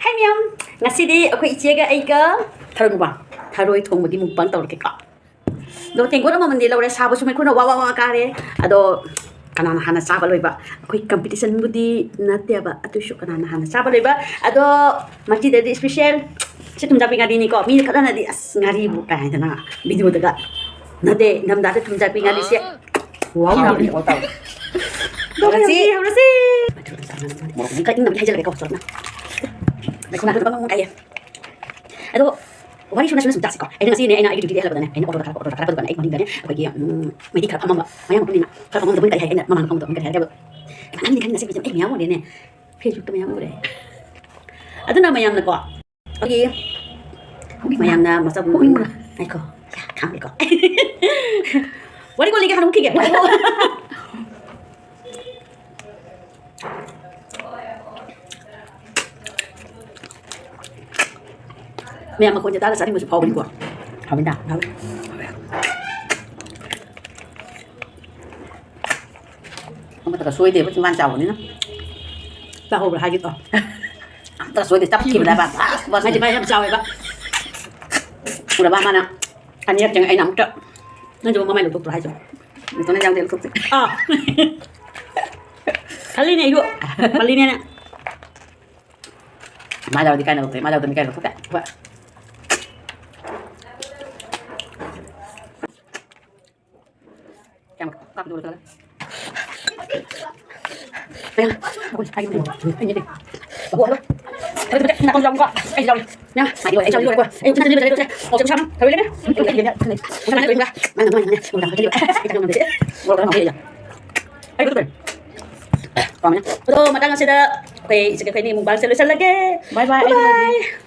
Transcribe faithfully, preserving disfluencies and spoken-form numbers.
ꯍꯥꯏ ꯃꯌꯥꯝ, ꯉꯁꯤꯗꯤ ꯑꯩꯈꯣꯏ ꯏꯆꯦꯒ ꯑꯩꯒ ꯊꯔꯣꯏ ꯃꯨꯛꯕꯥꯡ, ꯊꯔꯣꯏ ꯊꯣꯡꯕꯒꯤ ꯃꯨꯛꯕꯥꯡ ꯇꯧꯔꯒꯦꯀꯣ꯫ ꯑꯗꯣ ꯇꯦꯡꯀꯣꯠ ꯑꯃꯃꯝꯗꯤ ꯂꯧꯔꯦ, ꯁꯥꯕꯁꯨ ꯃꯩꯈꯨꯅ ꯋꯥ ꯋꯥ ꯋꯥ ꯀꯥꯔꯦ꯫ ꯑꯗꯣ ꯀꯅꯥꯅ ꯍꯥꯟꯅ ꯆꯥꯕ ꯂꯣꯏꯕ? ꯑꯩꯈꯣꯏ ꯀꯝꯄꯤꯇꯤꯁꯟꯕꯨꯗꯤ ꯅꯠꯇꯦꯕ, ꯑꯗꯨꯏꯁꯨ ꯀꯅꯥꯅ ꯍꯥꯟꯅ ꯆꯥꯕ ꯂꯣꯏꯕ? ꯑꯗꯣ ꯃꯁꯤꯗꯗꯤ ꯏꯁꯄꯤꯁꯦꯜ ꯁꯤ ꯊꯨꯝꯖꯥꯛꯄꯤ ꯉꯥꯔꯤꯅꯤꯀꯣ꯫ ꯃꯤ ꯈꯔꯅꯗꯤ "ꯑꯁ, ꯉꯥꯔꯤꯕꯨ" ꯀꯥꯏ ꯍꯥꯏꯗꯅ ꯚꯤꯗꯤꯑꯣꯗꯒ꯫ ꯅꯠꯇꯦ, ꯏꯪꯊꯝꯊꯥꯗ ꯊꯨꯝꯖꯥꯛꯄꯤ ꯉꯥꯔꯤꯁꯦ꯫ ꯋꯥꯎ ꯍꯥꯎꯕꯅꯦ, ꯂꯥꯎꯕꯅꯦ꯫ ꯋꯥꯎ ꯇꯥꯎ꯫ ꯍꯧꯔꯁꯤ꯫ ꯍꯧꯔꯁꯤ, ꯍꯧꯔꯁꯤ꯫ ꯃꯣꯔꯣꯛ ꯈꯔ ꯏꯪꯅꯕꯗꯤ ꯍꯩꯖꯤꯜꯂꯒꯦꯀꯣ, ꯆꯣꯠꯅ꯫ ꯃꯩꯈꯨ ꯃꯅꯥꯗꯣ ꯕꯪ ꯕꯪ ꯀꯥꯏꯌꯦ꯫ ꯑꯗꯣ ꯋꯥꯔꯤ ꯁꯨꯅ ꯁꯨꯅ ꯁꯨꯝ ꯆꯥꯁꯤꯀꯣ꯫ ꯑꯩꯅ ꯉꯁꯤꯅꯦ, ꯑꯩꯅ ꯑꯩꯒꯤ ꯗ꯭ꯌꯨꯇꯤꯗꯒꯤ ꯍꯜꯂꯛꯄꯗꯅꯦ, ꯑꯩꯅ ꯑꯣꯇꯣꯗ ꯀꯥꯔꯛꯄ, ꯑꯣꯇꯣꯗ ꯀꯥꯔꯛꯄ ꯗꯨꯀꯥꯟꯗ ꯑꯩ ꯃꯅꯤꯡꯗꯅꯦ ꯑꯩꯈꯣꯏꯒꯤ, ꯎꯝ, ꯃꯩꯇꯩ ꯈꯔ ꯐꯝꯃꯝꯕ, ꯃꯌꯥꯡ ꯐꯝꯃꯤꯟꯅ, ꯈꯔ ꯐꯝꯃꯝꯕꯗꯣ ꯃꯣꯏ ꯀꯔꯤ ꯍꯥꯏꯔꯒꯦꯕ? ꯀꯅꯥꯅꯤ ꯈꯪꯗꯦ ꯉꯁꯤ ꯅꯨꯄꯤꯁꯦ ꯑꯩ ꯃꯌꯥꯝ ꯎꯔꯦꯅꯦ꯫ Facebook-ꯇ ꯃꯌꯥꯝ ꯎꯔꯦ꯫ ꯑꯗꯨꯅ ꯃꯌꯥꯝꯅꯀꯣ, ꯑꯩꯈꯣꯏꯒꯤ ꯃꯌꯥꯝꯅ ꯃꯁꯛ ꯎ-, ꯉꯥꯏꯈꯣ, ꯌꯥ, ꯈꯥꯡꯗꯦꯀꯣ꯫ ꯋꯥꯔꯤ ꯀꯣꯟ ꯂꯤꯒꯦ, ꯍꯥꯟꯅ ꯃꯨꯠꯈꯤꯒꯦ꯫ ꯃꯌꯥꯝ ꯃꯈꯣꯟꯁꯦ ꯇꯥꯔꯒ ꯆꯥꯅꯤꯡꯕꯁꯨ ꯐꯥꯎꯕꯅꯤꯀꯣ꯫ ꯍꯥꯎꯋꯤꯗ, ꯍꯥꯎꯋꯤ꯫ ꯑꯃꯠꯇꯒ ꯁꯣꯏꯗꯦꯕ, ꯆꯤꯝꯕꯥꯟ ꯆꯥꯎꯕꯅꯤꯅ꯫ ꯆꯥꯍꯧꯕ꯭ꯔꯥ ꯍꯥꯏꯒꯦ ꯇꯧ꯫ ꯑꯝꯇ ꯁꯣꯏꯗꯦ, ꯆꯞꯈꯤꯕꯗ ꯕꯥ, ꯕꯥꯁ, ꯕꯥꯁ꯫ ꯃꯥꯗꯤ ꯃꯥ ꯌꯥꯝ ꯆꯥꯎꯋꯦꯕ꯫ ꯎꯔꯕ ꯃꯥꯅ? ꯑꯅꯤꯔꯛ ꯆꯪꯉꯦ, ꯑꯩꯅ ꯑꯃꯨꯛꯇ꯫ ꯅꯪꯁꯨ ꯃꯃꯥꯏ ꯂꯧꯊꯣꯛꯇ꯭ꯔꯣ ꯍꯥꯏꯁꯦ? ꯂꯧꯊꯣꯛꯅ ꯌꯥꯎꯗꯦ, ꯂꯧꯊꯣꯛꯇꯦ꯫ ꯑꯥ꯫ ꯈꯜꯂꯤꯅꯦ ꯑꯩꯁꯨ꯫ ꯈꯜꯂꯤꯅꯦꯅ꯫ ꯃꯥ ꯌꯥꯎꯔꯗꯤ ꯀꯥꯏꯅ ꯂꯧꯊꯣꯛꯑꯦ, ꯃꯥ ꯌꯥꯎꯗꯕꯅꯤ ꯀꯥꯏꯅ ꯂꯧꯊꯣꯛꯇꯦ꯫ ꯍꯣꯏ꯫ ꯀꯌꯥꯝ ꯀꯥꯞꯄꯗꯣ ꯂꯣꯏꯁꯤꯜꯂꯒ꯫ ꯑꯌꯥ, ꯑꯩꯈꯣꯏ ꯍꯥꯏꯒꯦ ꯇꯧꯕꯅꯦ꯫ ꯑꯩꯅ ꯅꯠꯇꯦ꯫ ꯑꯣ, ꯍꯜꯂꯣ꯫ ꯊꯝꯃꯦ, ꯊꯝꯃꯦ꯫ ꯅꯥꯀꯣꯡ ꯌꯥꯎꯕꯀꯣ꯫ ꯑꯩ ꯌꯥꯎꯔꯦ꯫ ꯅꯪ ꯍꯥꯏꯗꯤ ꯂꯣꯏꯔꯦ꯫ ꯑꯩ ꯌꯥꯎꯔꯦ, ꯂꯣꯏꯔꯦ꯫ ꯑꯩ ꯎꯆꯤꯟ ꯅꯥꯆꯤꯟ ꯂꯣꯏꯔꯦ, ꯂꯣꯏꯔꯦ꯫ ꯑꯣ, ꯆꯦ ꯎꯁꯥ, ꯊꯔꯣꯏ ꯂꯩꯔꯦ꯫ ꯅꯪ ꯂꯣꯏꯔꯦ꯫ ꯅꯪ ꯂꯣꯏꯔꯦ꯫ ꯅꯪ ꯂꯣꯏꯔꯦ꯫ ꯑꯩ ꯆꯥꯛ ꯌꯥꯝ ꯂꯩꯇꯦ꯫ ꯃꯣꯔꯣꯛ ꯈꯔ ꯍꯥꯞꯄꯗꯤ ꯌꯥꯏ꯫ ꯑꯩ ꯂꯣꯏꯔꯦ꯫ ꯄꯥꯝꯃꯦ꯫ ꯑꯗꯣ ꯃꯇꯥꯡ ꯑꯁꯤꯗ ꯑꯩꯈꯣꯏ ꯏꯆꯦ ꯑꯩꯈꯣꯏ ꯑꯅꯤ ꯃꯨꯛꯕꯥꯡꯁꯦ ꯂꯣꯏꯁꯤꯜꯂꯒꯦ꯫ ꯕꯥꯏ ꯕꯥꯏ, ꯑꯩ ꯕꯥꯏ ꯕꯥꯏ꯫